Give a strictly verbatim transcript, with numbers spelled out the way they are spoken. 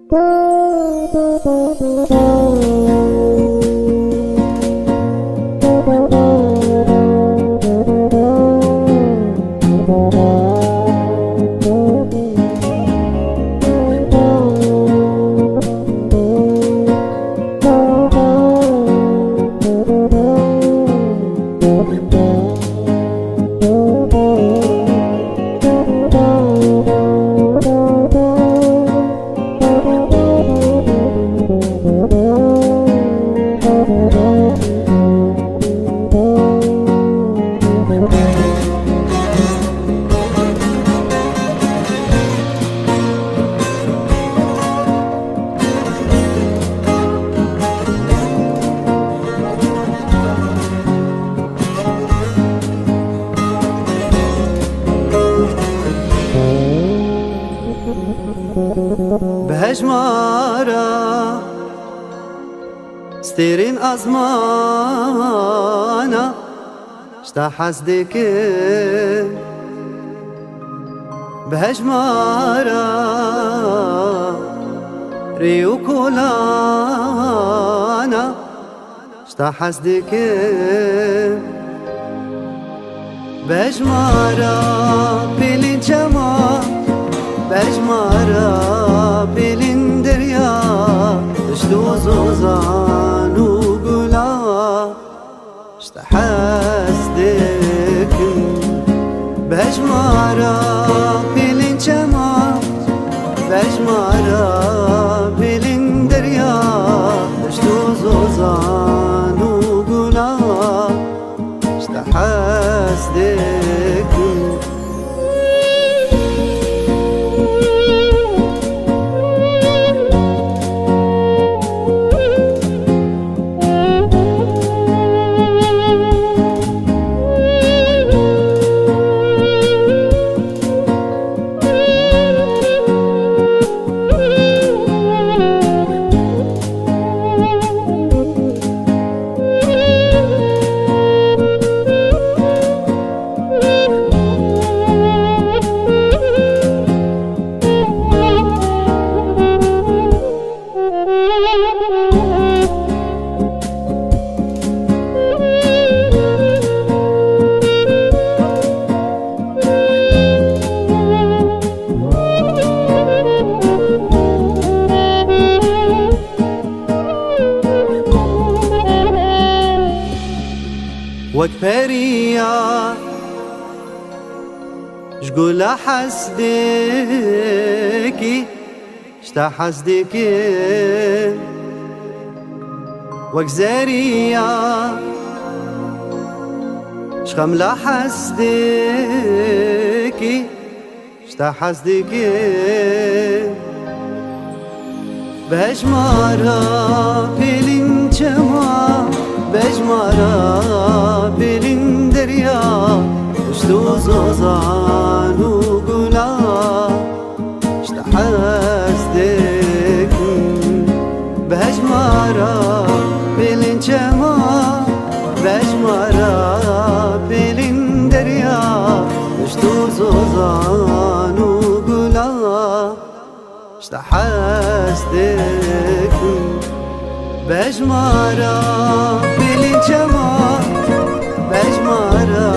Bi hejmara stêrên azmana ji te hez dikim. Bi hejmara rê û kolana ji te hez dikim. Bejmara pêlên çema, bejmara pêlên derya, deşt û zozan û gula, ji te hez dikim. Bejmara pêlên çema, bejmara pêlên derya, deşt û zozan û gula, ji te hez dikim. Wek periya ji gula hez dikî, ji te hez dikim. Wek zeriya ji xemla hez dikî, ji te hez dikim. Bejmara pêlên çema, bejmara pêlên derya, deşt û zozan û gula, ji te hez dikim. Bejmara pêlên çema, bejmara pêlên derya, deşt û zozan û gula, ji te hez dikim. Bejmara pêlên çema, bejmara